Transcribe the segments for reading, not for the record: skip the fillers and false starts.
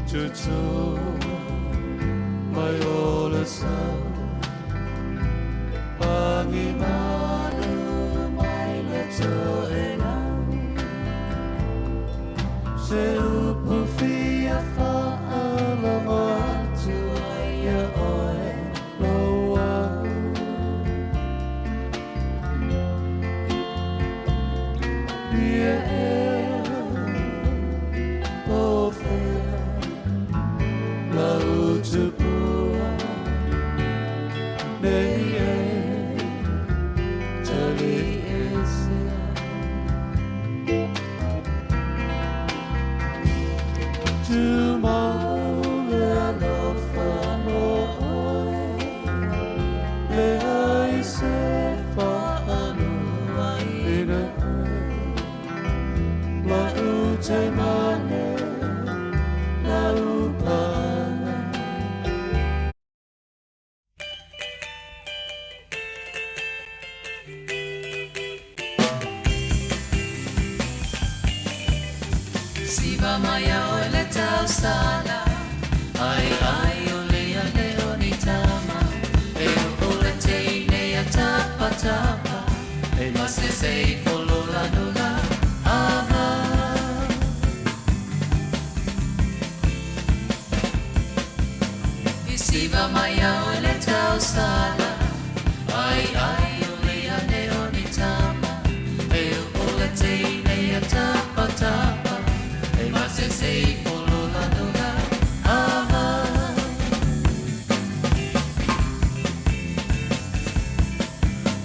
Tutu mai o le sau Pagi malu mai le toelau Se upu fia faalogo atu ai ia oe lou au Ia ea o fea lau tupua nei e taliesea Tumau le alofa mo oe Leai se faaluaina oe Lau taimane, lau paaga. Siva mai a oe le tausala Ai ai o le a le o ni tama E o le teine a tapa tapa E masese i folola nula Ava I siva mai a oe le tausala Ai ai o le a le o ni tama E o le teine a tapa tapa E masese i folola nula Ava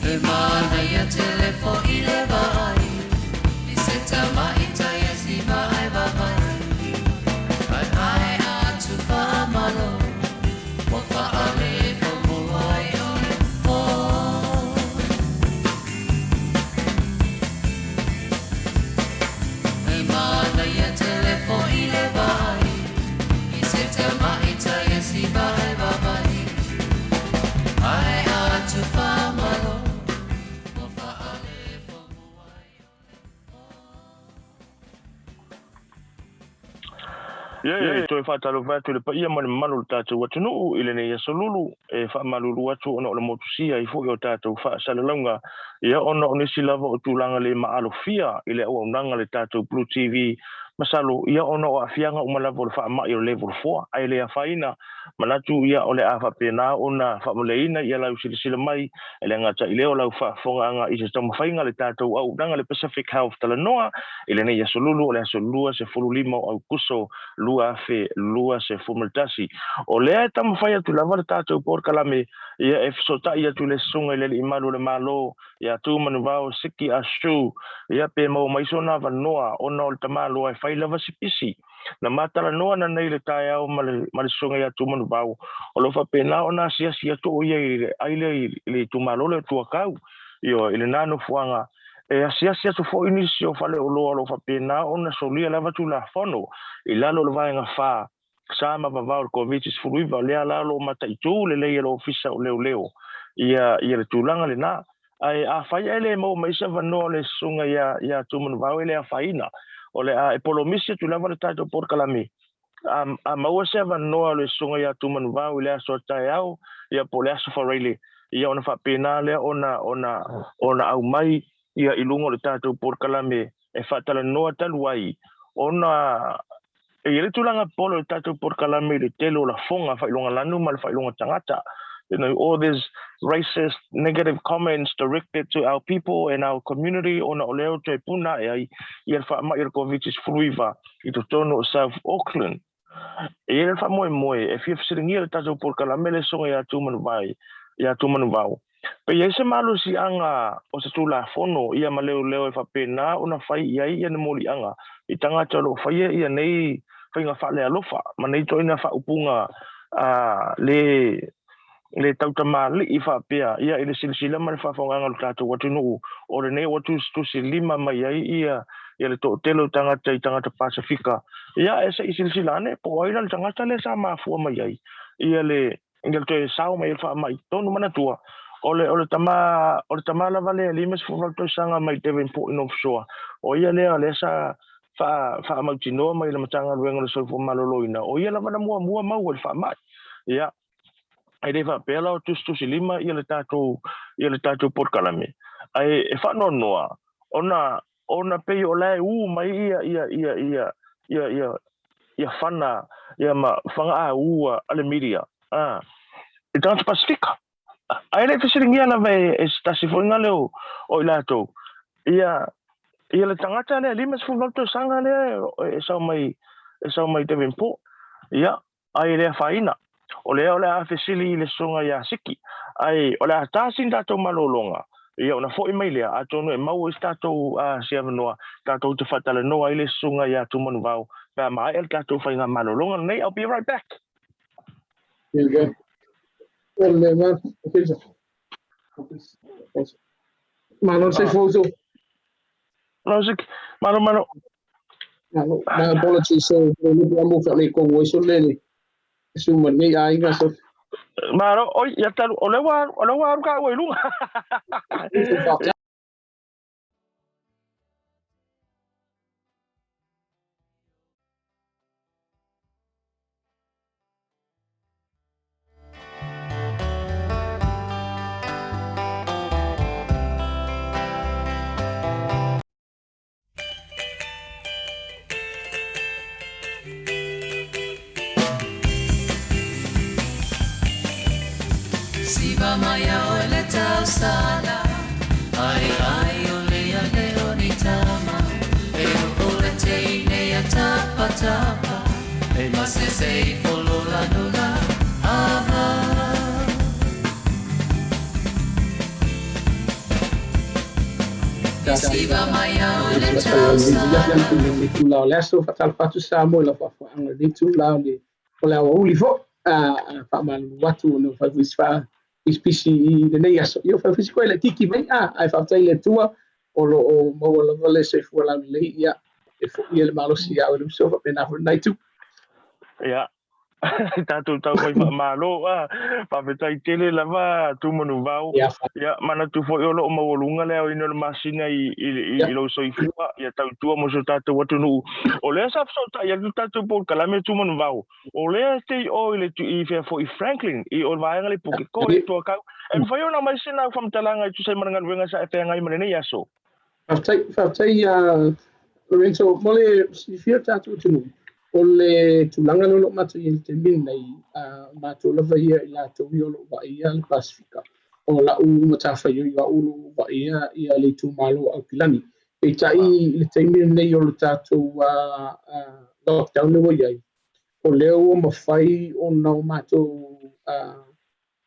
He manaia tele fo'i le vaai I se tamaita ia siva ai vavai Ai ai atu faamalo Ua faale fomua ai o le po He manaia tele fo'i le vaai I se tamaita ia siva ai vavai Ai atu faamalo Ua faale fomua ai o le po. Ia, e toe faatalofa atu i le paia ma le mamalu o le tatou atunuu i lenei aso lulu, e faamalulu atu ona o le motusia ai foi o tatou faasalalauga, ia ona o nisi lava o tulaga le maalofia i le auaunaga a le tatou Blue TV. Masalo, ia ona o aafiaga uma lava o le faamai o le Level 4, ae le afaina Manatu ia o le a faapena ona faamaleina ia lau silasila mai, e le gata i lea o lau faafofogaaga i se taumafaiga a le tatou auaunaga le Pacific Health Talanoa i lenei aso lulu o le aso 25 o Aukuso 2021. O lea e taumafai atu lava le tatou polokalame ia e fesootai atu i le Susuga i le Alii Malu o le Malo ia Tumanuvao Siki Ah Shu ia pe maua mai sona avanoa ona o le tamaloa e fai lava si pisi. Na ma talanoa ananei i le taeao ma le, ma le susuga ia Tumanuvao, o lo o faapena ona asiasi atu o ia i le ai lea i le itumalo lea o Tuakau, ioe, i lena nofoaga, e asiasi atu foi nisi o faleoloa o lo o faapena ona solia lava Tulafono i lalo o le Vaega 4, sa ma vavao o le Koviti-19, o lea la o lo o mataitu lelei e le Ofisa o Leoleo ia, ia le tulaga lena. Ae afai ae le maua mai se avanoa o le susuga ia, ia Tumanuvao e le afaina, o le a e polomisi atu lava le tatou polokalame. A, a maua se avanoa o le susuga ia Tumanuvao i le aso a taeao, ia po o le aso Faraile, ia ona faapena lea ona, ona, ona aumai ia i luga o le tatou polokalame e faatalanoa talu ai ona e i ai le tulaga polo i le tatou polokalame i le tele o lafoga faailoga lanu ma le faailoga tagata. You know, all these racist, negative comments directed to our people and our community ona o lea ua toe puna ae ai ia le faamai o le Koviti-19 i totonu o South Auckland. E i ai le faamoemoe e fia fesiligia le tatou polokalame le Susuga ia Tumanuvai, ia Tumanuvao, Pe i ai se malosiaga o se Tulafono ia ma leoleo e faapena ona fai i ai ia ni moliaga i tagata o lo o faia ia nei faiga faalealofa ma nei ituaiga faaupuga a le le tautamalii faapea ia i le silasila ma le faafofogaaga o le tatou atunuu o lenei ua tusitusi lima mai ai ia ia le toatele o tagata i tagata Pasefika ia e se i silasila ane po o ai la le tagata lea sa mafua mai ai ia le Ia toe sao mai le faamai tonu manatua, o le, o le tama, o le tama lava lea 58 tausaga mai Devonport i North Shore, o ia lea lea sa faamautinoa mai e le Matagaluega o le Soifua Maloloina, o ia lava na muamua maua i le faamai. Ia, e le faapea la o tusitusilima ia le tatou ia le tatou polokalame, ae e faanoanoa ona ona pei o la e ū mai ia ia ia ia ia ia ia fana ia ma fagaaū a le media a i tagata Pasifika. Ae le i fesiligia lava e se tasi foi gale o i latou ia ia le tagata lea 58 tausaga lea e sau mai e sau mai Devonport. Ia, ae le afaina. O lea o le a fesili i le susuga ia Siki, ae o le a ta sina tatou malologa, ia ona foi mai lea, atonu e maua i se tatou se avanoa tatou te faatalanoa ai le susuga ia Tumanuvao pe a maea le tatou faiga malologa lenei. I'll be right back. Here we go. Malo se foto. Malo Siki. Malo malo. Malo. My apologies so le mo fa le ko so le su ma nei aiga so. Malo oi ia talu o le wa o le wa aru ka ua i luga. Siva mai a oe le tausala, Ai ai o le a le o ni tama, E o le teine a tapa tapa, E masese i folola nula, Ava. Itula o le aso, faatalofa atu Samoa i lau faafofogaaga i lenei itula o le aoauli foi. Faamalulu atu ona ua fai foi si faapisipisi i lenei aso. Ia ua fai foi si koe laitiiti mai, ae faafetai i le Atua o lo o maua lava le soifua laulelei, ia e foia le malosi ia oe le uso faapena foi lena itu. Ia, tatou tau mai faamalo a faafetai tele lava Tumanuvao. Ia manatu foi o lo o maualuga le aoina o le masina i i lou soifua, ia tautua mo si o tatou atunuu. O lea sa fesootai atu le tatou polokalame Tumanuvao, o lea e te i o i le i fea foi Franklin i o le vaega le Pukeko i Tuakau. E mafai ona aumai sina au faamatalaga e tusa ai ma le galuega sa e feagai ma lenei aso? Faafetai, faafetai Lorenzo, mo le silafia o le tatou atunuu, o le tulaga lea o lo o matou i ai i le taimi lenei, o matou lava ia i latou ia o lo o vaaia le Pasefika. O lau matafaioi o au o lo o vaaia ia le itumalo o Aukilani. Peitai i le taimi lenei o le tatou lockdown lea ua i ai, o lea ua mafai ona o matou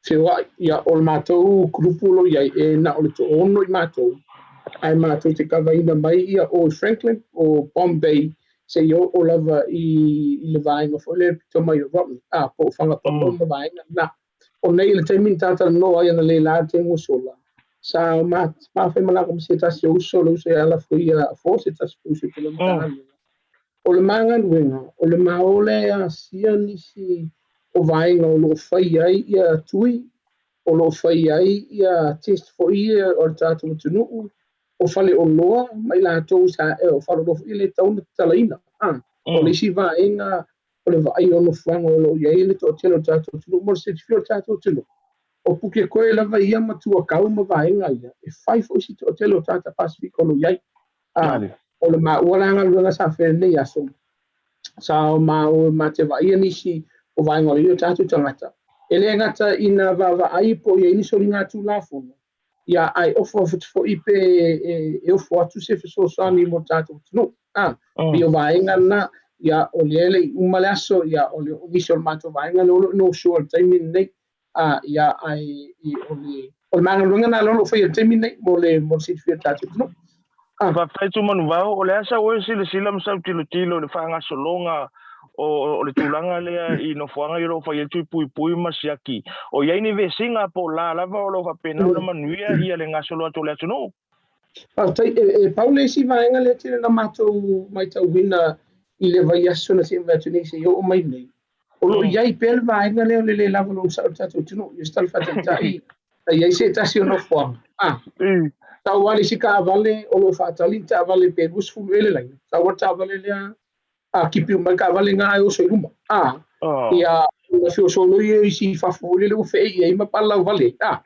feoai. Ia, o le matou group o lo o i ai, e na o le toaono i matou, ae matou te kavaina mai ia o i Franklin, o Bombay, seia oo lava i, i le vaega foi lea pito mai o Rodney, a, po o Fagapapa ma vaega na. O nei i le taimi na talatalanoa ai analeila le taimi ua sola, sa ma, ma faimalaga ma se tasi o uso, le uso ia Alafoia Afo, se tasi foi uso i tele o Matagaluega. O le ma galuega, o le ma o lea e asia nisi o vaega o lo o fai ai ia tui, o lo o fai ai ia test foi ia o le tatou atunuu, o faleoloa ma i latou sa, o faleoloa foi e le tatau ona tatalaina. O le isi vaega o le vaai o nofoaga o lo o i ai le toatele o le tatou atunuu mo le silafia o le tatou atunuu. O Pukekohe lava ia ma Tuakau ma vaega ia, e fai foi si toatele o tagata Pasefika o lo o i ai. O le maua la galuega sa faia i lenei aso, sa o ma o ma te vaaia nisi o vaega o ia o tatou tagata. E le gata ina vaavaai po o i ai ni soligatulafono, ia ae ofo atu foi pe e ofo atu se fesoasoani mo le tatou atunuu. Pei o vaega na, ia o lea e le i uma le aso, ia o le o nisi o le matou vaega lea o lo o no sure i le taimi lenei. Ia ae o le o le magaluega na lea o lo o faia i le taimi lenei mo le mo le silafia o le tatou atunuu. Faafetai Tumanuvao, o le a sau oe silasila ma sau tilotilo i le faagasologa o le tulaga lea i nofoaga ia o lo o fai ai tui puipui ma siaki. O i ai ni vesiga po o la lava o lo o faapena ona manuia ia le gasolo atu o le atunuu? Faafetai. E pau le isi vaega lea tele na matou matauina i le vaiaso na se'i mai atu nei seia oo mai nei, o lo o i ai pea le vaega lea o le lē lava o le onosai o le tatou atunuu. I se tala faataitai, sa i ai se tasi o nofoaga, Sau lava le isi taavale o lo o faatali le taavale pe 20 ea le laina, sau lava le taavale lea a kipi uma mai le taavale lena ae oso i luma. A, ia, ona feoso loa lea o isi i fafo foi lele ua feei i ai ma palalauvale ai. A,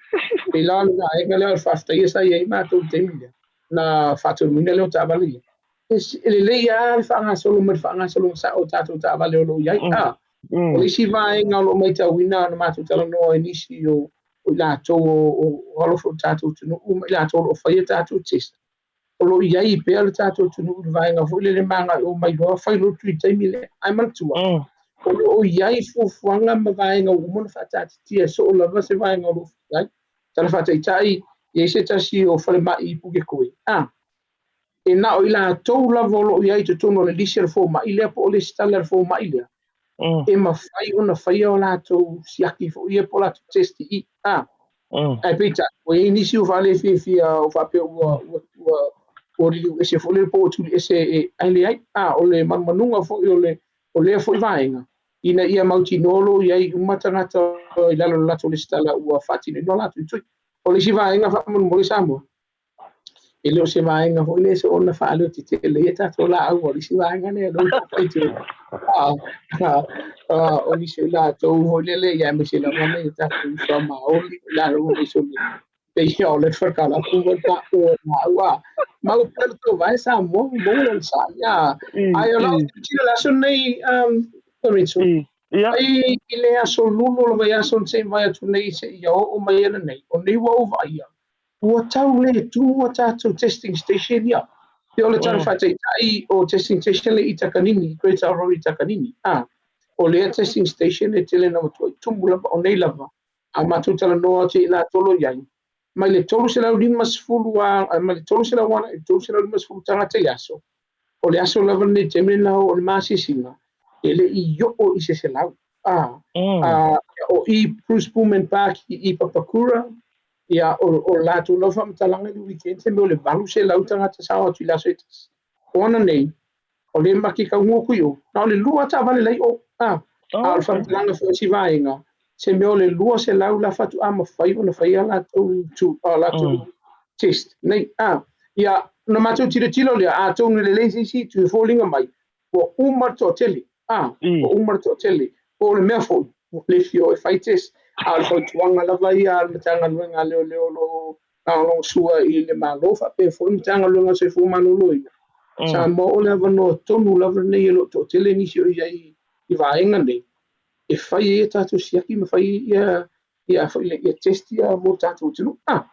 pei la o le vaega lea o le faafetaia sa i ai matou i le taimi lea, ona faatonuina lea o taavale ia. E lelei lava le faagasolo mai le faagasologa sao o tatou taavale o lo o i ai. A, o le isi vaega o lo o matauina na matou talanoa i nisi o i latou o alo foi o le tatou atunuu ma i latou o lo o faia tatou test, o lo o i ai pea le tatou atunuu i le vaega foi lele ma agai mai loa fai loa le taimi lea. Ae manatua, o lo o i ai fuafuaga ma vaega ua uma ona faataatitia e soo lava se vaega o lo o i ai. Tala faataitai, i ai se tasi o falemai i Pukekohe, a, e na o i latou lava o lo o i ai i totonu o le lisi a le fomai lea po o le lesitala a le fomai lea, e mafai ona faia o latou siaki foi ia po o latou test i. A, ae peitai, ua i ai nisi ua faalefiafia o faapea ua liliu ese foi lele po ua tuli ese e, ae leai. A, o le manumanuga foi o le o lea foi vaega, ina ia mautinoa o lo o i ai uma tagata i lalo o le latou lesitala ua faatinoina o latou tui. O le isi vaega faamolemole Samoa, e le o se vaega foi lea soona faaleo tetele ai tatou laau, o le isi vaega lea o lea ua fai o nisi o latou foi lele, ia aemaise lava nai o tatou uso a Maori, lalo mai so pei o le whakarapu o ta o laau a. Mau pea le tou vae Samoa, maua le onosai. Ae o lau tilotilo i le aso lenei, Lorenzo, ai i le aso Lulu o le vaiaso na se i mavae atu nei seia oo mai ana nei, o nei ua ou vaaia, ua tau le tumu a tatou testing station ia. Pe o le tala faataitai o testing station le i Takanini, Great South Road i Takanini. A, o lea testing station e tele na matuai tumu lava, o nei lava, a matou talanoa atu i latou o lo o i ai, mai le 350 a, mai le 300 agai i le 350 tagata i le aso, o le aso lava lenei taimi lena o le masisiga, e le i oo i se 100. A, o i Bruce Pullman Park i Papakura, ia o latou lau faamatalaga i le weekend, se mea o le 800 tagata sa o atu i le aso e tasi. O ana nei, o le ma ke kauga ku i o, na o le lua taavale lai o. A, a o le faamatalaga foi o si vaega, se mea o le 200 la faatoa mafai ona faia latou tu, a latou test nei. A, ia, na matou tilotilo lea, atonu e lelei se isi itu e foliga mai, ua uma le toatele. A, ua uma le toatele. Po o le mea foi, ua le fia o e fai test. A o le fautuaga lava ia a le Matagaluega a Leoleo o lo o lagolagosua i le Malo faapea foi le Matagaluega o le Soifua Maloloina. Samoa o le avanoa tonu lava lenei e lo o toatele nisi o i ai i vaega nei, e fai ai a tatou siaki ma fai ai ia foi le ia test ia mo le tatou atunuu. A.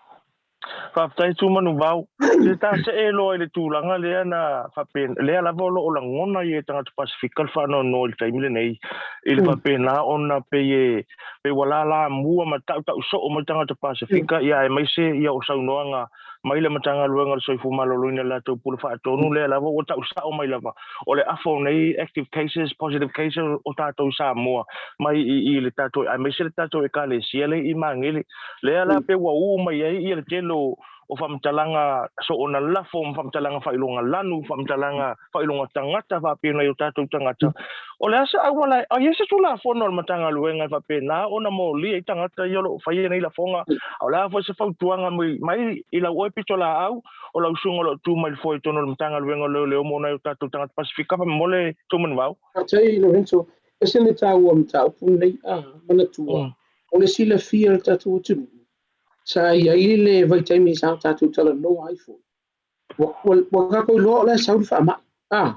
Faafetai Tumanuvao. Se ta see loa i le tulaga lea na faapena, lea lava o lo o lagona i e tagata Pasefika le faanoanoa i le taimi lenei, i le faapena ona pei e pei ua lalamua ma tautau soo mai tagata Pasefika, ia aemaise ia o saunoaga mai le Matagaluega o le Soifua Maloloina i le latou pule faatonu, lea lava ua tau sao mai lava o le afa o nei active cases, positive cases o tatou i Samoa mai i le tatou, aemaise le tatou ekalesia lea i Magele, lea la pe ua u mai ai ia le tele o faamatalaga soona lafo ma faamatalaga faailoga lanu, faamatalaga faailoga tagata faapena i o tatou tagata. O le a se auala, ai se tulafono a le Matagaluega e faapena ona molia ai tagata ia o lo o faia nei lafoga? A o le a foi se fautuaga mai i lau oe pitolaau o lau susuga o lo o tu mai le foe i totonu o le Matagaluega o Leoleo mo nai o tatou tagata Pasefika faamolemole Tumanuvao? Faafetai Lorenzo, ese le taua o le mataupu lenei. A, manatua, o le silafia e le tatou atunuu, sa i ai le vaitaimi sa tatou talanoa ai foi, ua tatou iloa o la e sau le faamai. A,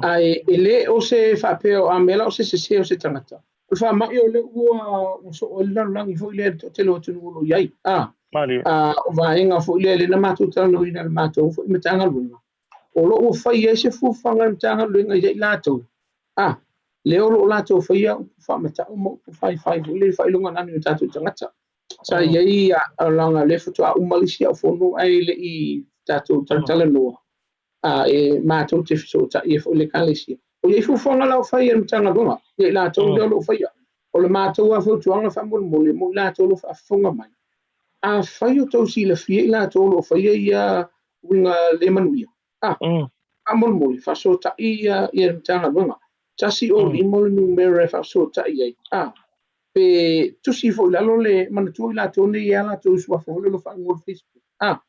ae e le o se faapea o a mea la o se sese o se tagata. O le faamai o lea ua soo ai le lalolagi foi lea i le toatele o atunuu o lo o i ai. A, o vaega foi lea lea na matou talanoaina e le matou foi Matagaluega, o lo o ua fai ai se fuafuaga a le Matagaluega ia i latou. A, lea o lo o latou faia upu faamatau ma upu faifai foi lea i faailoga lanu i o tatou tagata. Sa i ai laga lea faatoa uma le isi au fono ae le i tatou talatalanoa, a e matou te fesootai ai foi le ekalesia. O i ai fuafuaga la o fai e le Matagaluega, ia i latou lea o lo o faia. O le matou lava fautuaga faamolemole mo i latou o lo o faafofoga mai, afai o tou silafia i latou o lo o faia ia uiga le manuia, a, faamolemole faasootai ia le Matagaluega. 105 le numera e faasootai ai. A, pe tusi foi i lalo le manatua i latou nei e a latou suafa foi lea o lo o faaigoa o le Facebook. A,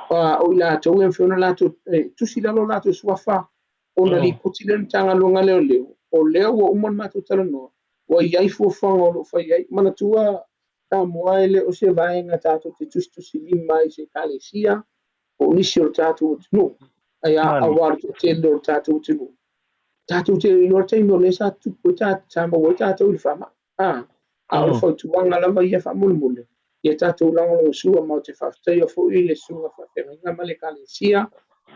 O i latou e mafai ona latou tusi i lalo o latou suafa ona lipoti lea i le Matagaluega a Leoleo, o lea ua uma ona matou talanoa, ua i ai fuafuaga o lo o fai ai. Manatua Samoa e le o se vaega tatou te tusitusilima ai i se ekalesia po o nisi o le tatou atunuu, ae aua o le toatele o le tatou atunuu, tatou te le iloa le taimi o lea sa tutupu ai, sa maua ai tatou i le faamai. A o le fautuaga lava ia faamolemole, ia tatou lagolagosua, ma ou te faafetaia foi le susuga faafeagaiga ma le ekalesia,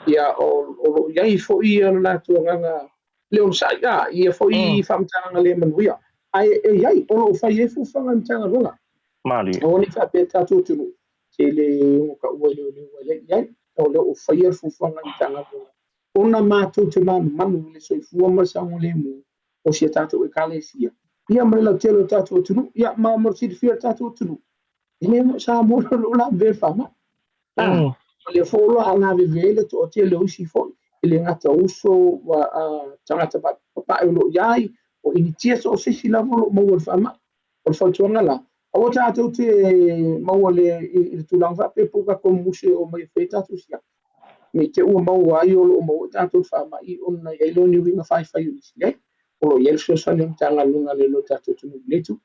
ia o lo o i ai foi ia lo latou agaga le onosai i ia foi faamatalaga le manuia. Ae e i ai, o lo o fai ai fuafuaga a le Matagaluega. Malie. Aua ne i faapea tatou atunuu, se le ono taua e leoleo e leai i ai. O lo o faia le fuafuaga a le Matagaluega, ona matou te manumanu i le soifua ma le saogalemu o si a tatou ekalesia, ia ma le lautele o le tatou atunuu, ia ma mo le silafia o le tatou atunuu, e le o Samoa o lo o lavevea i le faamai. O lea foi o lo o lavevea ai le toatele o isi foi, e le gata o uso, tagata papae o lo o i ai, o Initia, so o se isi lava o lo o maua i le faamai. O le fautuaga la, aua tatou te maua i le tulaga faapea po o tatou muse o mai e fai tatou siaki. Ne i te i ua maua ai o lo o maua ai tatou faamai ona i ai lea o ni uiga faifai o nisi ai. O lo o i ai le fesoasoani a le Matagaluega a Leoleo o le tatou atunuu i lenei itu.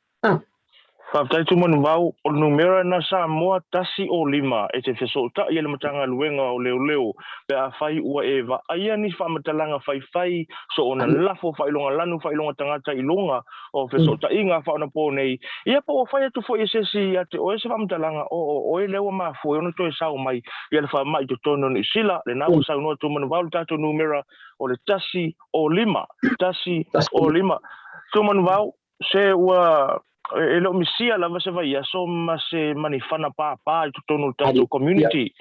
Faafetai Tumanuvao, o le numera lena Samoa 105 e te fesootai ai le Matagaluega o Leoleo pe afai ua e vaaia ni faamatalaga faifai soona lafo faailoga lanu faailoga tagata i luga o fesootaiga faaonaponei, ia po ua fai atu foi e se isi ia te oe se faamatalaga o o oe lea ua mafua ai ona toe sao mai ia le faamai i totonu o Niu Sila, lena ua saunoa Tumanuvao le tatou numera o le 105, 105. Tumanuvao, Se ua e le o misia lava se vaiaso ma se manifana pāpā i totonu o le tatou community.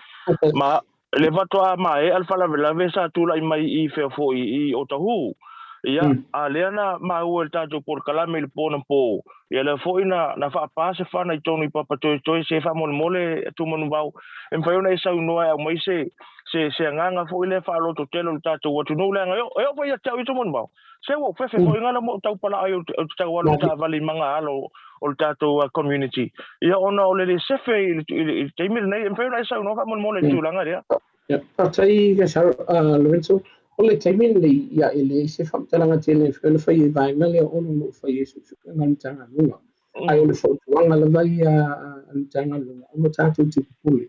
Ma le faatoa maea le faalavelave sa tulai mai i fea foi i Otahuhu. Ia, a lea na maua i le tatou polokalame i le po anapo, ia lea foi na, na faapā se fana i totonu i Papatoetoe se faamolemole Tumanuvao, e mafai ona e saunoa e aumai se, se, se agaga foi lea faalototele o le tatou atunuu leaga e oo, e oo foi ia te au ia Tumanuvao. Se ua ou fefe foi ngala mo tau pala ai o te tau alo taavale i magaalo o le tatou community. Ia ona o le le sefe i le taimi lenei, e mafai ona e saunoa faamolemole i le tulaga lea. Ia, faafetai Lorenzo. O le taimi lenei, ia e leai se faamatalaga tele e mafai ona fai i le vaega lea ona o lo o fai ai suesuega a le Matagaluega. Ae o le fautuaga lava ia a le Matagaluega, aua tatou te popole.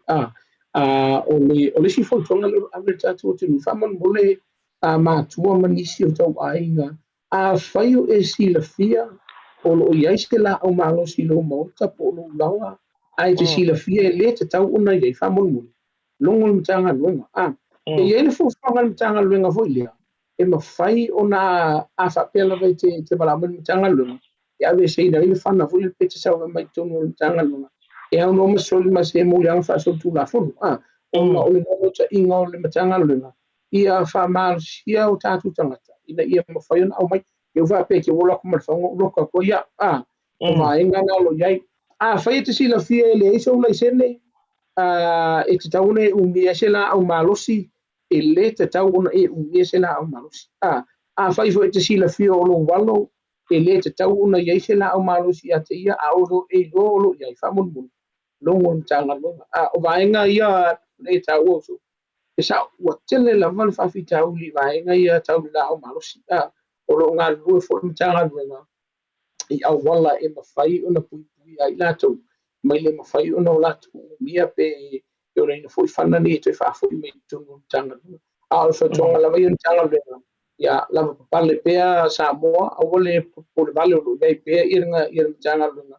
O le isi fautuaga lea o lo o ave i le tatou atunuu, faamolemole a matua ma nisi o tauaiga, afai o e silafia o lo o i ai se laau malosi i lou maota po o lou laoa, ae e te silafia e le tatau ona i ai, faamolemole, logo le Matagaluega. A, e i ai le fuafuaga a le Matagaluega foi lea, e mafai ona, a faapea lava e te valaau mai le Matagaluega, e aveeseina ai le fana foi lea pe te sau ai mai totonu o le Matagaluega, e aunoa ma soli ma se moliaga faasolitulafono. A, ona o le naunautaiga o le Matagaluega, ia faamalosia o tatou tagata ina ia mafai ona aumai. E faapea e te ola atu ma le faga ou loka atu ai au. A, o vaega na o lo o i ai. Afai e te silafia e leai sou laisene, e tatau ona e umia ai se laau malosi, e le tatau ona e umia se laau malosi. A, afai foi e te silafia o lou alo, e le tatau ona i ai se laau malosi ia te ia, a o lo e iloa o lo o i ai, faamolemole, logo le Matagaluega. A, o vaega ia e taua uso. E sao, ua tele lava le faafitauli i vaega ia tau i laau malosi. A, o lo o galulue foi le Matagaluega i auala e mafai ona puipuia ai latou mai le mafai ona o latou umia pe e olaina foi fana nei e toe faafoi mai i totonu o le Matagaluega. A o le fautuaga lava ia o le Matagaluega, ia lavapapale pea Samoa, aua le popolevale o lo o i ai pea ia le Matagaluega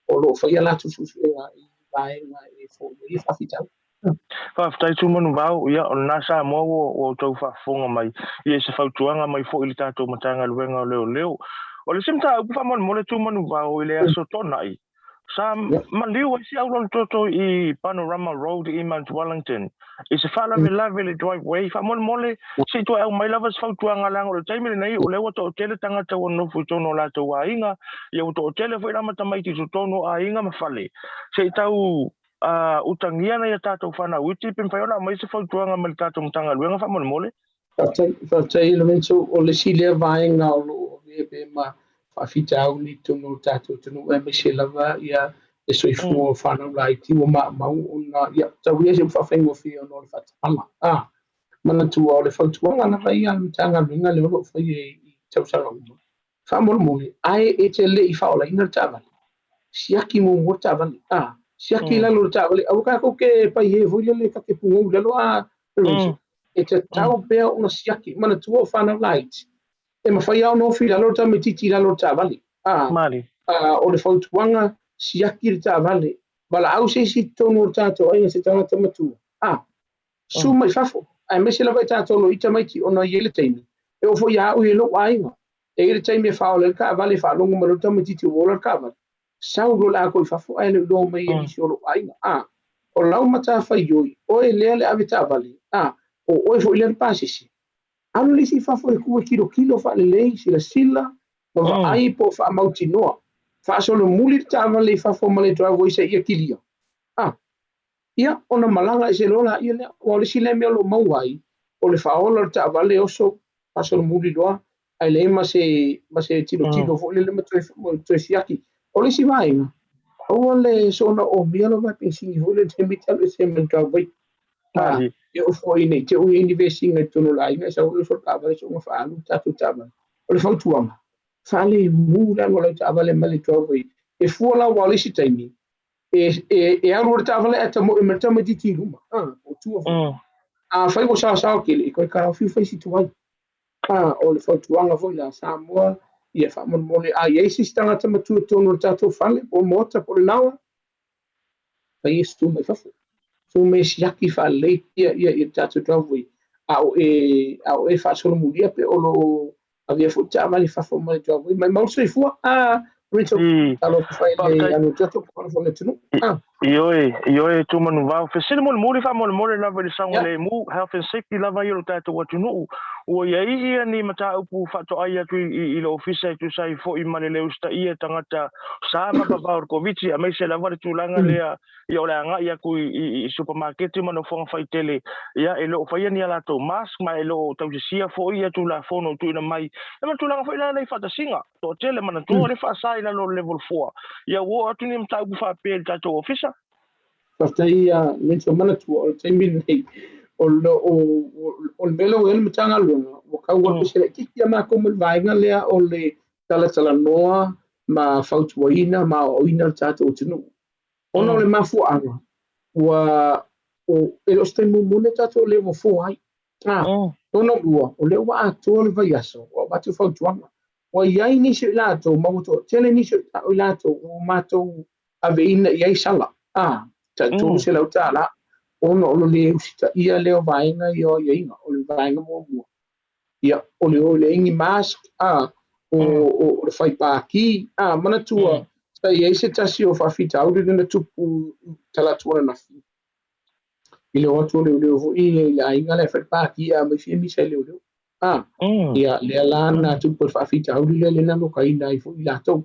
o lo o faia latou suesuega i vaega e foia ai faafitauli. Faafetai Tumanuvao, ia o lena Samoa ua outou faafofoga mai, ia i se fautuaga mai foi i le tatou Matagaluega o Leoleo. O le isi mataupu faamolemole Tumanuvao i le Aso Toonai, sa maliu ai si aualolototo i Panorama Road i Mount Wellington i se faalavelave i le driveway, faamolemole se i toe aumai lava se fautuaga leaga o le taimi lenei o lea ua toatele tagata ua nonofo i totonu o latou aiga, ia ua toatele foi la ma tamaiti i totonu o aiga ma fale, se i tau utagia nai a tatou fanau iti pe mafai ona aumai se fautuaga mai le tatou Matagaluega faamolemole. Faafetai, faafetai Lorenzo. O le isi lea vaega o lo o avea pea ma faafitauli i totonu o le tatou atunuu aemaise lava ia Le soifua o fanau laiti ua maumau ona, ia, tau ia se upu faafaigofie ona o le faatamala. A, manatua o le fautuaga lava ia a le Matagaluega lea o lo o faia i tausaga uma, faamolemole, ae e te le i faaolaina le taavale, siaki muamua le taavale. A, siaki i lalo o le taavale, aua tatou te paiē foi lele ta te pugou i lalo, a, Lorenzo, e tatau pea ona siaki. Manatua o fanau laiti, e mafai lava ona ofi i lalo le tamaitiiti i lalo o le taavale. A, a, o le fautuaga, siaki le taavale, valaau se isi i totonu o le tatou aiga, se tagata matua, a, susu mai fafo, aemaise lava i tatou o lo o i tamaiti, ona e i ai le taimi, e oo foi ia au i lou aiga, e i ai le taimi e faaola ai le taavale, faalogo mai loa le tamaitiiti ua ola le taavale, sau loa le atoa i fafo ae le o iloa mai e nisi o lou aiga. A, o lau matafaioi, oe lea le ave taavale, a, o oe foi lea le pasese. Alu le isi i fafo e tu e tilotilo faalelei, silasila ma vaai po o faamautinoa. Faasolomuli le taavale i fafo ma le driveway seia kilia. A, ia, ona malaga ese loa laia lea. Aua o le isi lea mea o lo o maua ai, o le faaola o le taavale oso, faasolomuli loa, ae leai ma se, ma se tilotilo foi lele ma toe siaki. O le isi vaega, aua le soona omia lou vae penisini foi lele i le taimi e te alu ese ai ma le driveway. A, e oo foi ne i te i ua i ai ni vesiga i totonu o le aiga, e sau ai oso le taavale soona faaalu le tatou taavale. O le fautuaga, faalemu le alu a lau taavale mai le driveway. E fua la aua o le isi taimi, e alu le taavale ae tamoe mai le tamaitiiti i luma, a, po o tua foi. Afai ua saosaoa tele, e toe taofi fai si tuai. A, o le fautuaga foi la Samoa, ia faamolemole, a i ai se isi tagata matua i totonu o le tatou fale, po o le maota, po o le laoa, fai e susu mai fafo. Susu mai e siaki faalelei ia ia ia le tatou driveway a o e faasolomulia pe o lo o avea foi taavale i fafo mai le driveway. Maumau le soifua. A, Rachel, talofa i le anu toto po o le atunuu. A. Ioe, ioe, Tumanuvao. Fesili mulimuli faamolemole lava i le saogalemu, health and safety lava ia o le tatou atunuu. Ua i ai ia ni mataupu faatoai atu i le Ofisa e tusa ai foi ma le le usitaia e tagata sa ma vavao o le Koviti, aemaise lava le tulaga lea ia o le agai atu i supamaketi ma nofoaga faitele, ia e le o faia ni a latou mask ma e le o tausisia foi ia Tulafono ua tuuina mai. Ia ma le tulaga foi la lea i faatasiga, toatele, manatua o lea e faasa i lalo o le level 4. Ia ua oo atu ni mataupu faapea i le tatou Ofisa? Faafetai ia Lorenzo, manatua o le taimi lenei o o le mea lea ua i ai le Matagaluega ua tau atu se laitiiti a matou ma le vaega lea o le talatalanoa ma fautuaina ma aoaoina le tatou atunuu. Ona o le mafuaaga ua e le o se taimi muamua lenei tatou level 4 ai. A, lona lua, o lea ua atoa le vaiaso ua avatu fautuaga. Ua i ai nisi o i latou ma ua toatele nisi o i latou ua matou aveina i ai sala, a, tai $300, ona o le lē usitaia lea o vaega ia o aiaiga. O le vaega muamua, ia, o le o i leai ni mask, a, o le fai paki, a, manatua, sa i ai se tasi o faafitauli lea na tupu i talaatu ananafi, i le o atu o leoleo foi i le aiga lea e fai le paki ae aumai fia misa e leoleo. A, ia, lea la na tupu ai le faafitauli lea, lea na lokaina ai foi i latou.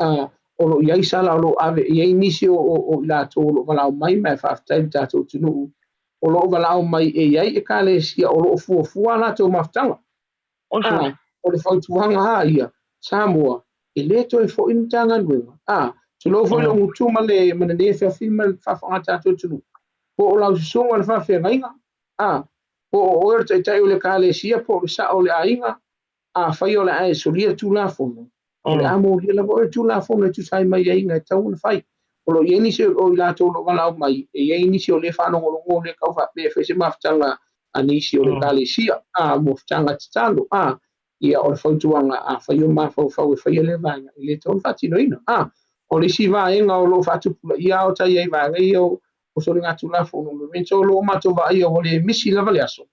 A, o lo o i ai sala o lo o ave i ai nisi o i latou o lo o valaau mai, ma e faafetai i le tatou atunuu o lo o valaau mai e i ai ekalesia o lo o fuafua a latou mafutaga. A, o le fautuaga lava ia, Samoa, e le toe foi le Matagaluega. A, tulou foi lou gutu ma le ma lenei afiafi ma le faafofoga a le tatou atunuu, po o lau susuga i le faafeagaiga, a, po o oe o le taitai o le ekalesia po o le sao o le aiga, afai o le a e solia le Tulafono, o le a molia lava oe le Tulafono e tusa ai ma aiaiga e tatau ona fai. O lo o i ai nisi o i latou o lo o valaau mai, e i ai nisi o lea e faalogologo, o lea e tau faapea e fai se mafutaga a nisi o le Ekalesia, a, mafutaga tatalo, a, ia o le fautuaga, afai o mafaufau e faia lea vaega, e le tatau ona faatinoina. A, o le isi vaega o lo o faatupulaia o tai ai vaega ia o soligatulafono, Lorenzo, o lo o matou vaaia ua le misi lava le aso,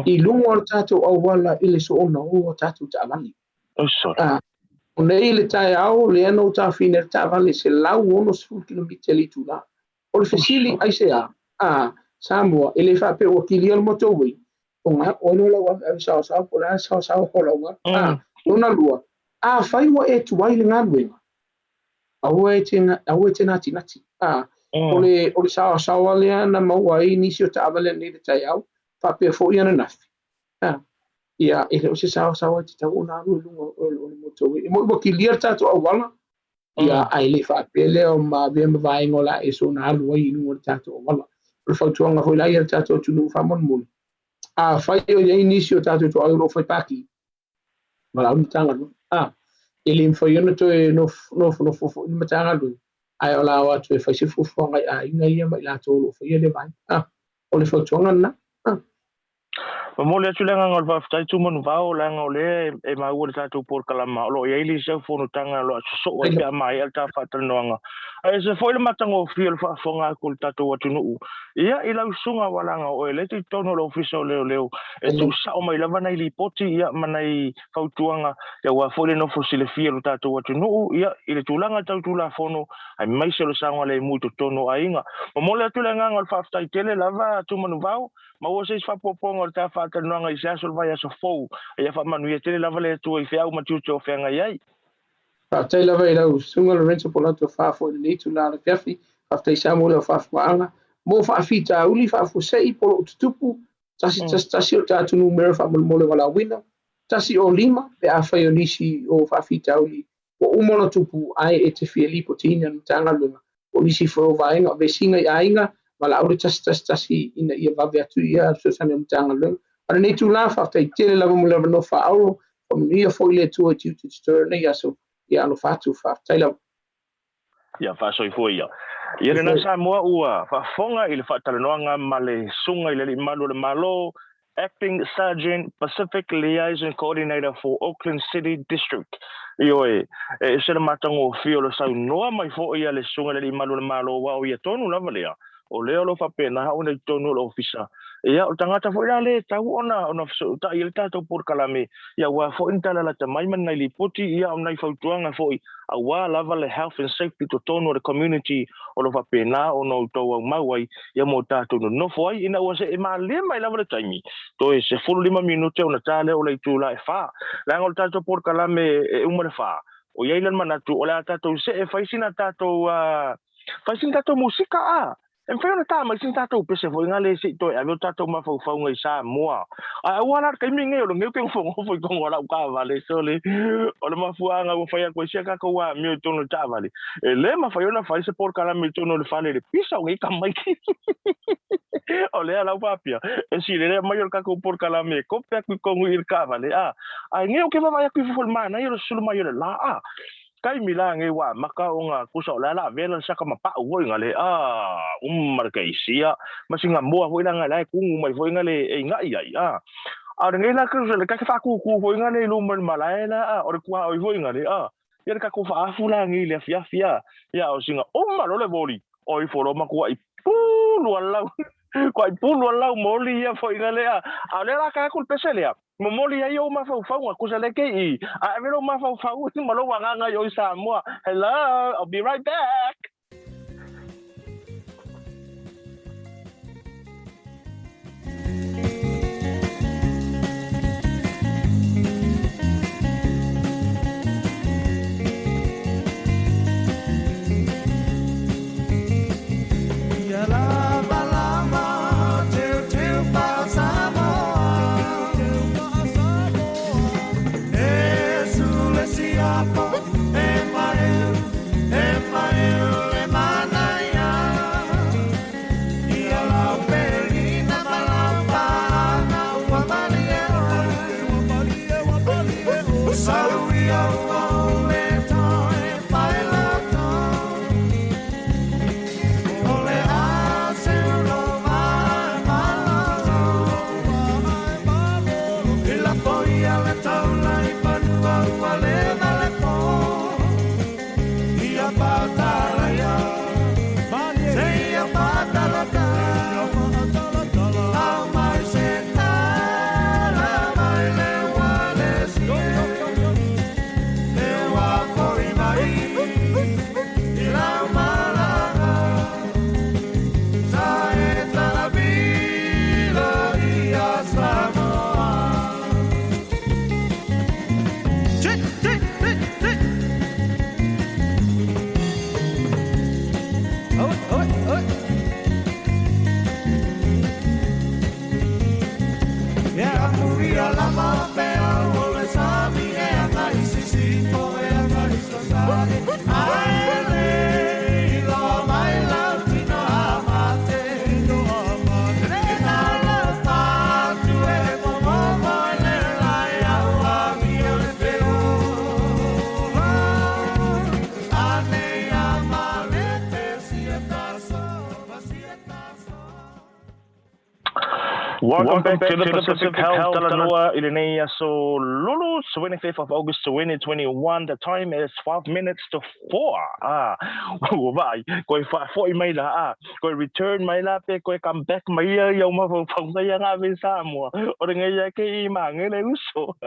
i luga o le tatou auala i le soona o a tatou taavale. A, o nei le taeao lea na ou taofina ai le taavale e 160 kilomita i le itula. O le fesili, aisea? A, Samoa, e le faapea ua kilia le motorway, o ga oe loa lau aveave saosaoa po o le a le saosaoa o lau galu. A, lona lua, afai ua e tuai le galuega, aua e te, aua e te natinati. A, o le, o le saosaoa lea na maua ai nisi o taavale ananei i le taeao, faapea foi ananafi. A, ia, e le o se saosaoa e tatau ona alu i luga o le motorway. E moni ua kilia le tatou auala. Ia, ae le faapea lea o ma avea ma vaega o le a e soona alu ai i luga o le tatou auala. O le fautuaga foi la ia i le tatou atunuu faamolemole, afai o i ai nisi o tatou tuaoi o lo o fai paki, valaau le Matagaluega. A, e le mafai ona toe nofonofo foi le Matagaluega, ae o le a o atu e fai se fuafuaga i aiga ia ma i latou o lo o faia lea vaega. A, o le fautuaga lena. A. Momoli atu le agaga o le faafetai Tumanuvao, leaga o lea e maua i le tatou polokalama o lo o i ai le isi au fonotaga o lo o sosoo ai pe a maea le ta faatalanoaga. Ae ese foi le matagofie o le faafofoga atu o le tatou atunuu ia i lau susuga aua leaga o oe lea e te i totonu o le Ofisa o Leoleo e tuusao mai lava nai lipoti ia ma nai fautuaga aua foi le nofo silafia o le tatou atunuu ia i le tulaga tau Tulafono aemaise o le saogalemu i totonu o aiga. Momoli atu le agaga o le faafetai tele lava Tumanuvao. Maua se isi faaopoopoga o le ta faatalanoaga i se aso o le vaiaso fou, a ia faamanuia tele lava le Atua i feau ma tiute o feagai ai. Faafetai lava i lau Susuga Lorenzo Polato Fa foi i lenei itula o le afiafi. Faafetai Samoa i lau faafofogaaga mo faafitauli faafuasei po o lo o tutupu 111 o le tatou numera faamolemole valaauina 105 pe afai o nisi o faafitauli ua uma ona tupu ae e te fia lipotiina i le Matagaluega po o nisi foi o vaega o vesiga i aiga, valaau le 111 ina ia vave atu ia fesoasoani a le Matagaluega. A o lenei itula, faafetai tele lava mo le avanoa faaauuro, faamanuia foi le Atua i tiute totoe o lenei aso, ia alofa atu, faafetai lava. Ia faasoifua ia. Ia lena Samoa ua faafofoga i le faatalanoaga ma le Susuga i le Alii Malu o le Malo, Acting Sergeant Pacific Liaison Coordinator for Auckland City District. Ioe, e ese le matagofie o le saunoa mai foi a le Susuga i le Alii Malu o le Malo aua o ia tonu lava lea o lea o lo o faapena ona i totonu o le ofisa. Ia, o le tagata foi la lea e tatau ona fesootai ai le tatou polokalame, ia aua foi ni tala lata mai ma ni nai lipoti, ia o nai fautuaga foi aua lava le health and safety i totonu o le community o lo o faapena ona outou aumau ai, ia mo tatou nonofo ai ina ua see malie mai lava le taimi, toe 15 minute ona ta lea o le itula e 4. Leaga o le tatou polokalame e uma le 4, o i ai la le manatu o le a tatou see e fai sina tatou Fai sina tatou musika a! E mafai ona ta mai sina tatou pese foi ngale se i toe ave o tatou mafaufauga i Samoa. Ae aua la le taimi lenei o lenei ou te nofonofo i totonu o lau taavale sole. O le mafuaaga ua fai atu ai sia tatou amio i totonu o le taavale, e le mafai ona fai se polokalame i totonu o le fale i le pisa o nei tamaiti. O lea la ua faapea, e silelea mai o le tatou polokalame e kope atu i totonu i le taavale a. Ae nei ou te vaavaai atu i fafo i le manaia o le susulu mai o le la a. Taimi la nei ua amata ona tusa o le a la vela le saka ma pau foi na le a uma le keisia ma sina moa foi la na e kugu mai foi na le e inai ai a a o lenei la le kake faakūkū foi na le i luma o le malae la a o le kuaoi foi na le a ia le tatou faaafu la nei i le afiafi a ia o sina uma loa le voli oi folo matuai pulu alau kuai pulu alau moli ia foi na le a a o lea la ka atu le pese lea Momoli ai ou mafaufauga, kusa le ke i, a ave lou mafaufau ma lou agaga i o i Samoa. Hello, I'll be right back. Welcome back to the Pacific Health Talanoa i lenei aso Lulu, 25th of August 2021. The time is 12 minutes to 4. Ah, ua vaai, koe faafoi mai la, ah, koe return mai la pe koe come back mai ia i au mafaufauga ia ngā me Samoa. O le ngai ake i māngele uso.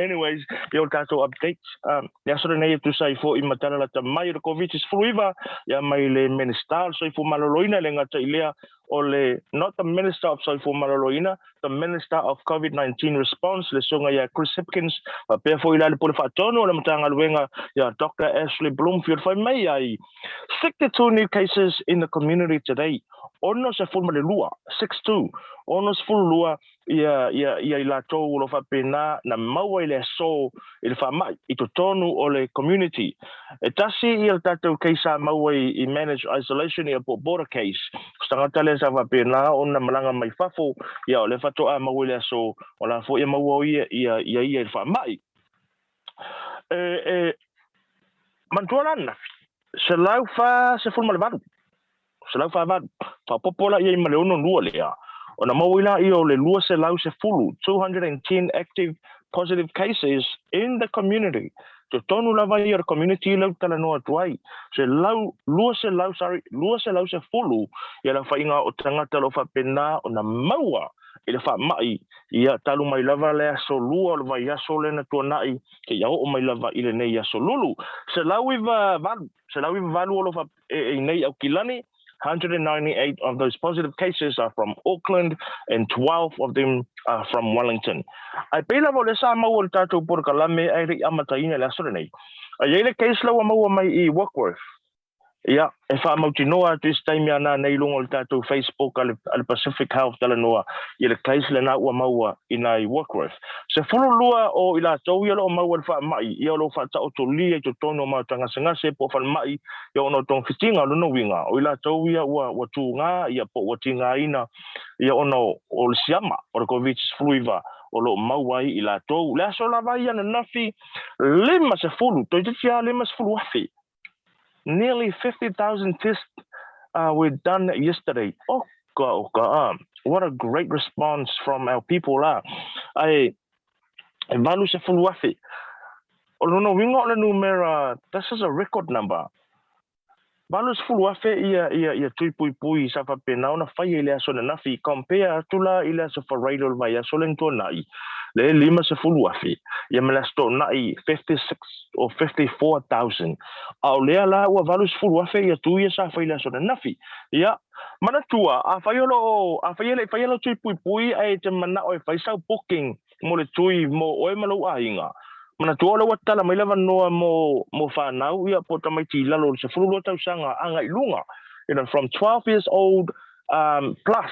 Anyways, i o tātou updates. Le aso lenei e tusa ai fo'i ma tala lata mai o le Koviti-19, ia mai le Minista o le Soifua Maloloina e le gata i lea o le not the Minister of Soifua Maloloina, the Minister of Covid-19 Response, le susuga ia Chris Hipkins, faapea foi la le Pule Faatonu o le Matagaluega ia Doctor Ashley Bloomfield fai mai ai 62 new cases in the community today, 62, 62, 62 ia, ia, ia i latou o lo o faapena na maua i le aso i le faamai i totonu o le community. E tasi ia le tatou case sa maua i, i managed isolation ia po o border case. O se tagata lea sa faapena ona malaga mai fafo, ia o lea faatoa maua i le aso o la foi e maua o ia, ia, ia ia i le faamai. E, e, manatua la ananafi, 148. 148, faaopoopo la i ai ma le 62 lea, ona maua ai laia o le 210, 210 active positive cases in the community. Totonu lava ia o le community lea ou te talanoa atu ai, 100, sorry, 210 ia le aofaiga o tagata o lo o faapena ona maua i le faamai, ia talu mai lava le aso lua o le vaiaso lea na tuanai seia oo mai lava i lenei aso lulu. 198, 198 o lo o e nei Aukilani, 198 of those positive cases are from Auckland and 12 of them are from Wellington. Ae pei lava o lea sa maua i le tatou polokalame ae le i amataina i le aso lenei. A i ai le case la ua maua mai i Warkworth, ia, e faamautinoa atu i se taimi a nanei i luga o le tatou Facebook a le, a le Pacific Health Talanoa i le case lena ua maua i nai Warkworth. 12 o i latou ia o lo o maua i le faamai, ia o lo o faataotolia i totonu o maota gasegase po o falemai ia ona o togafitiga. O lona uiga, o i latou ia ua, ua tuga ia po ua tigaina ia ona o le siama o le Koviti-19 o lo o maua ai i latou. Le aso lava ia ananafi, 50, toeitiiti lava 50,000 Nearly 50,000 tests were done yesterday. Oka oka ah. What a great response from our people la. Ae e 80,000. O lona uiga o le numera, this is a record number. 80,000 ia, ia, ia tui puipui sa faapena ona faia i le aso ananafi, compare atu la i le aso Faraile o le vaiaso lea na tuanai, le 50,000, ia ma le aso Toonai 56 or 54,000. A o lea la ua 80,000 ia tui ia sa fai i le aso ananafi. Ia, manatua, afai o lo o, afai e le i faia lau tui puipui ae e te manao e fai sau booking mo le tui mo oe ma lou aiga, manatua o lea ua tatala mai le avanoa mo, mo fanau, ia, po o tamaiti i lalo o le 12 tausaga agai i luga, you know, from 12 years old um, plus,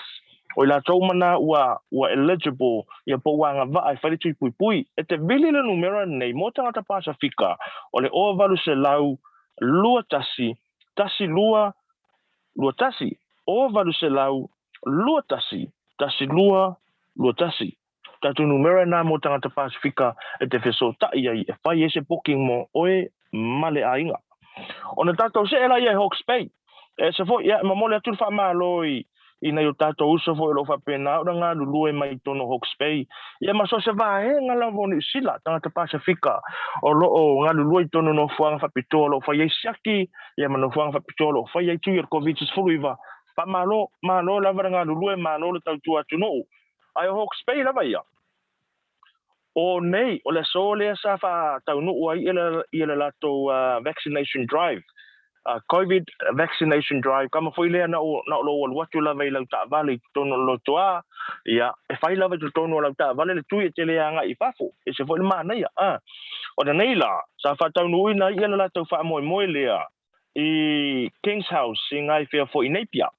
o i latou ma na ua, ua eligible, ia po ua agavaa e fai le tui puipui. E te vili le numera lenei mo tagata Pasefika o le 0800 21 12 21, 0800 21 12 21. Tatou numera na mo tagata Pasefika e te fesootai ai e fai ai se booking mo oe ma le aiga. Ona tatou see laia i Hawke's Bay. E ese foi, ia, e momoli atu le faamalo i, i nai o tatou uso foi o lo o faapena ona galulue mai i totonu o Hawke's Bay, ia ma so o se vaega lava o Niu Sila, tagata Pasefika o lo o galulue i totonu o nofoaga faapitoa o lo o fai ai siaki, ia ma nofoaga faapitoa o lo o fai ai tui o le Koviti-19. Faamalo, malo lava le galulue, malo le tautua atunuu. Ae o Hawke's Bay lava ia. O nei, o le aso lea sa faataunuu ai ia le latou vaccination drive, Covid vaccination drive, kama foi lea na o na o lou alu atu lava i lau taavale i totonu o le lotoa, ia, e fai lava i totonu o lau taavale le tui e te le agai i fafo, e ese foi le manaia, a. O lenei la, sa faataunuuina ai ia le latou faamoemoe lea i Kings House i ngai fea foi i Napier.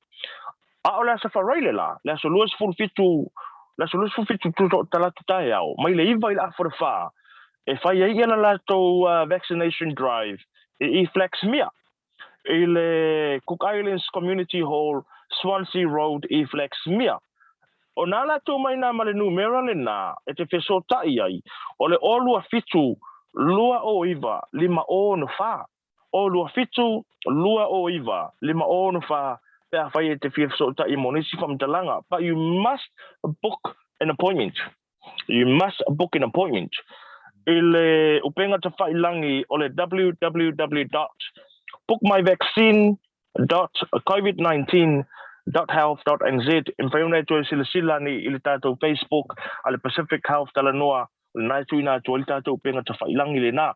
A o le aso Faraile la, le aso 27, le aso 27 Talaatu taeao, mai le 9 i le afa o le 4, e fai ai ia le latou vaccination drive i Flaxmere, i le Cook Islands Community Hall, Swansea Road i Flaxmere. O nā latou mai nā ma le numera lenā e te fesootai ai, o le 0 27 209 5 6 4. O 2 7 2 o 9 5 6 4. pe afai e te fia fesootai mo nisi faamatalaga. But you must book an appointment. You must book an appointment i le upega tafailagi o le www dot bookmyvaccine dot covid 19 dot health dot nz. E mafai ona e toe silasila ane i le tatou Facebook a le Pacific Health Talanoa, o lena e tuuina atu ai le tatou upega tafailagi lena.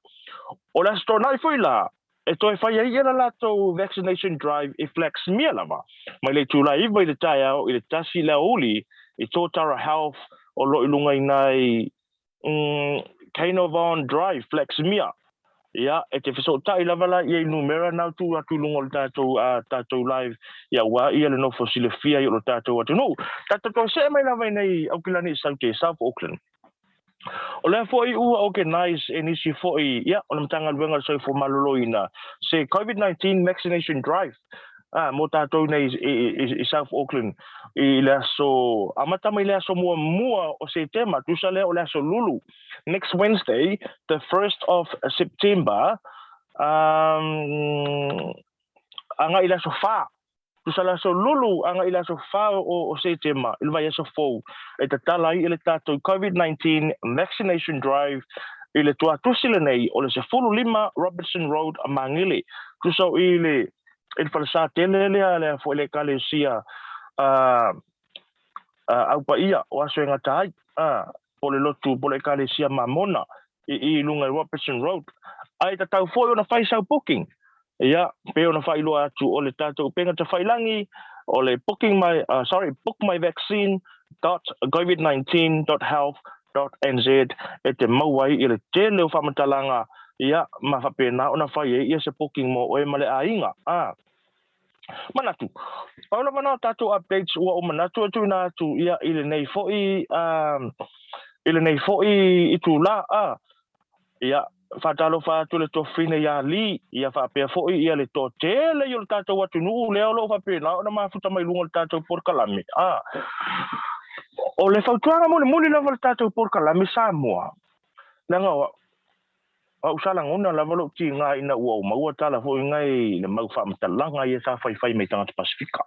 O le Aso Toonai foi la e toe fai ai ia le latou vaccination drive i Flaxmere lava mai le itula 9 i le taeao i le 1 i le aoauli i Totara Health o lo o i luga i ina i Carnarvon Drive, Flaxmere. Ia, e te fesootai lava la ia i numera na tuu atu i luga o le tatou, tatou live, ia aua ia le nofo silafia i o lo tatou atunuu. Tatou toe see mai lava i nei Aukilani i Saute, South Auckland. O lea foi ua organise e nisi foi, ia, o le Matagaluega o le Soifua Maloloina, se COVID-19 vaccination drive, mo tatou nei i South Auckland i le aso, amata mai le aso muamua o Setema, tusa lea o le aso Lulu, next Wednesday, the 1st of September, agai i le aso 4. Tusa le aso Lulu agai i le aso 4 o Setema i le vaiaso fou e tatala ai le tatou COVID-19 vaccination drive i le tuatusi lenei o le 15 Robertson Road, Magele. Tusa o i le i le falesa tele lea lea foi le Ekalesia Au Paia o Aso e Gata Ai, po o le lotu po o le Ekalesia Mamona i i luga i Robertson Road. Ae tatau foi ona fai sau booking. Ia, pei ona faailoa atu o le tatou upega tafailagi, o le booking my, sorry, bookmyvaccine dot covid 19 dot health dot nz e te maua ai i le tele o faamatalaga, ia, ma faapena ona fai ai ia se booking mo oe ma le aiga. A. Manatu, pau lava na o tatou updates ua ou manatu e tuuina atu ia i lenei foi, i lenei foi itula, a. Ia, faatalofa atu le tofine iā Lee, ia faapea foi ia le toatele i o le tatou atunuu lea o lo o faapena ona mafuta mai luga o le tatou polokalame. A, o le fautuaga mulimuli lava o le tatou polokalame Samoa, leaga o au sa lagona lava lou tiga ina ua ou maua tala foi ngai le mau faamatalaga ia sa faifai mai tagata Pasifika.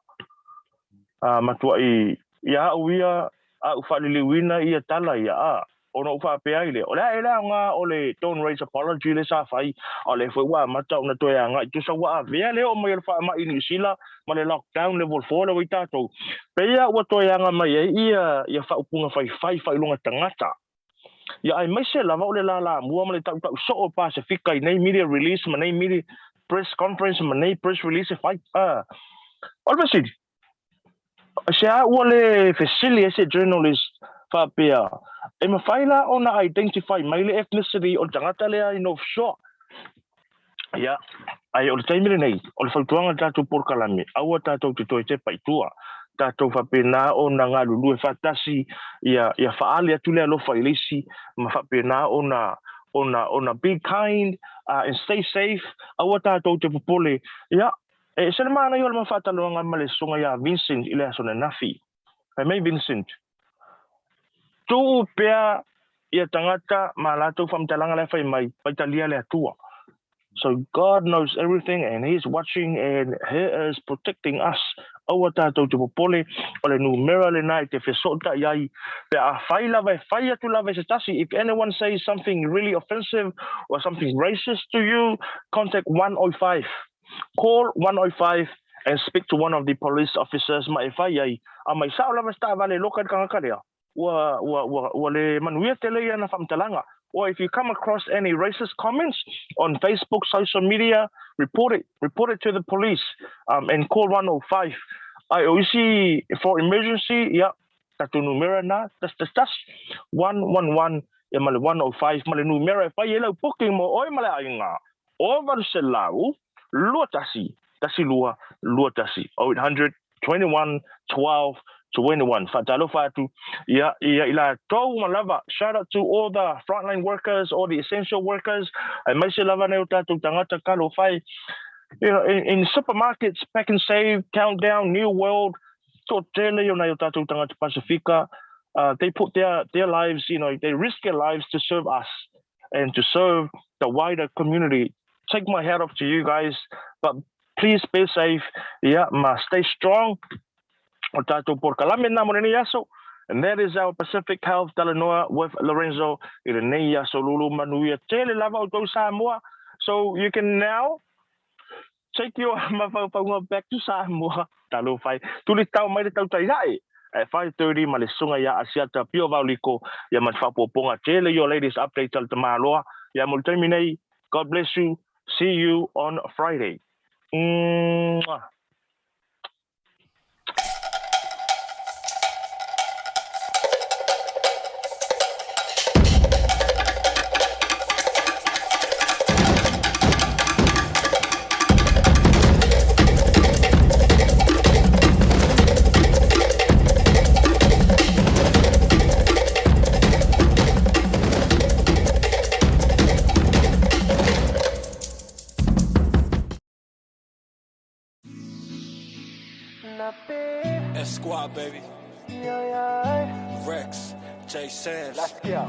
A, matuai ia au ia, a ou faaliliuina ia tala ia, a, Ona ou faapea ai lea, o le a ea le aoga o le don't raise apology lea sa fai, a o lea foi ua amata ona toe agai, tusa ua avea le oo mai o le faamai i Niu Sila ma le lockdown level 4 lea ua i tatou, pei ua toe aga mai ai ia ia faaupuga faifai faailoga tagata. Ia aemaise lava o le lalamua ma le tautau soo o Pasefika i nei media release ma nei media press conference ma nei press release e fai. O le fesili, Aisea ua le fesili ai se journalist faapea, e mafai la ona identify mai le ethnicity o le tagata lea i North Shore? Ia, ae o le taimi lenei, o le fautuaga i le tatou polokalame, aua tatou te toe tepa i tua. Tatou faapena ona galulue faatasi, ia, ia faaali atu le alofa i le isi, ma faapena ona, ona, ona be kind, and stay safe, aua tatou te popole. Ia, E ese le manaia o le mau faatalanoaga ma le susuga ia Vincent i le aso ananafi. Fai mai Vincent, Tuu pea ia tagata ma latou faamatalaga la e fai mai, faitalia le Atua. So God knows everything and he is watching and he is protecting us. Aua tatou te popole, o le numera lena e te fesootai ai pe afai lava e fai atu lava e se tasi, if anyone says something really offensive or something racist to you, contact 105. Call 105 and speak to one of the police officers ma e fai ai, a mai sao lava se taavale e loka i le tagata lea, ua, ua, ua, ua le manuia tele i ana faamatalaga. Or if you come across any racist comments on Facebook, social media, report it, report it to the police and call 105. Ae o isi for emergency, ia, tatou numera na, tas tas tas, 111 ia ma le 105 ma le numera e fai ai lau booking mo oe ma le aiga. O 800 21 12 21 0800 21 12 21. Faatalofa atu ia ia i latou uma lava. Shout out to all the frontline workers, all the essential workers, aemaise lava nai o tatou tagata talofa e in supermarkets, pack and save, countdown, new world, toatele ia o nai o tatou tagata Pasifika, they put their lives, they risk their lives to serve us and to serve the wider community. Take my hat off to you guys, but Please be safe, ia, ma stay strong. O tatou polokalame lena mo lenei aso. And that is our Pacific Health Talanoa with Lorenzo i lenei aso lulu manuia tele lava outou Samoa. So you can now take your mafaufauga back to Samoa. Talofa e. Tuli tau mai le tautai ae at 5:30 ma le susuga ia Asiata Pio Vaoliko ia ma le faaopoopoga tele your latest updates a le tamaloa ia mo le taimi nei. God bless you. See you on Friday. Mwah. S Squad, baby. Rex, J Sam's. Let's go.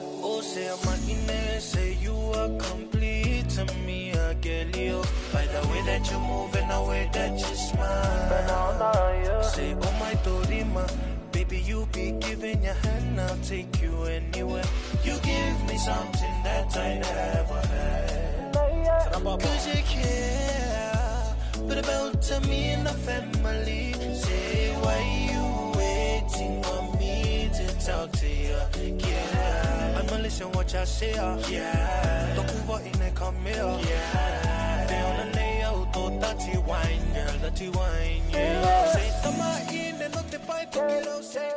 Oh, say I'm say you are complete to me, I get you. By the way that you move and the way that you smile. Say, oh my Dorima, baby, you be giving your hand, I'll take you anywhere. You give me something that I never had. Cause you care, but about to me and the family. Say, why you waiting for me to talk to you? Yeah, I'ma listen what you say. Yeah, Don't in the come here. Yeah, they on the nail, to dirty wine, girl, dirty wine. Yeah, say, tama in, no te pai, to quiero say.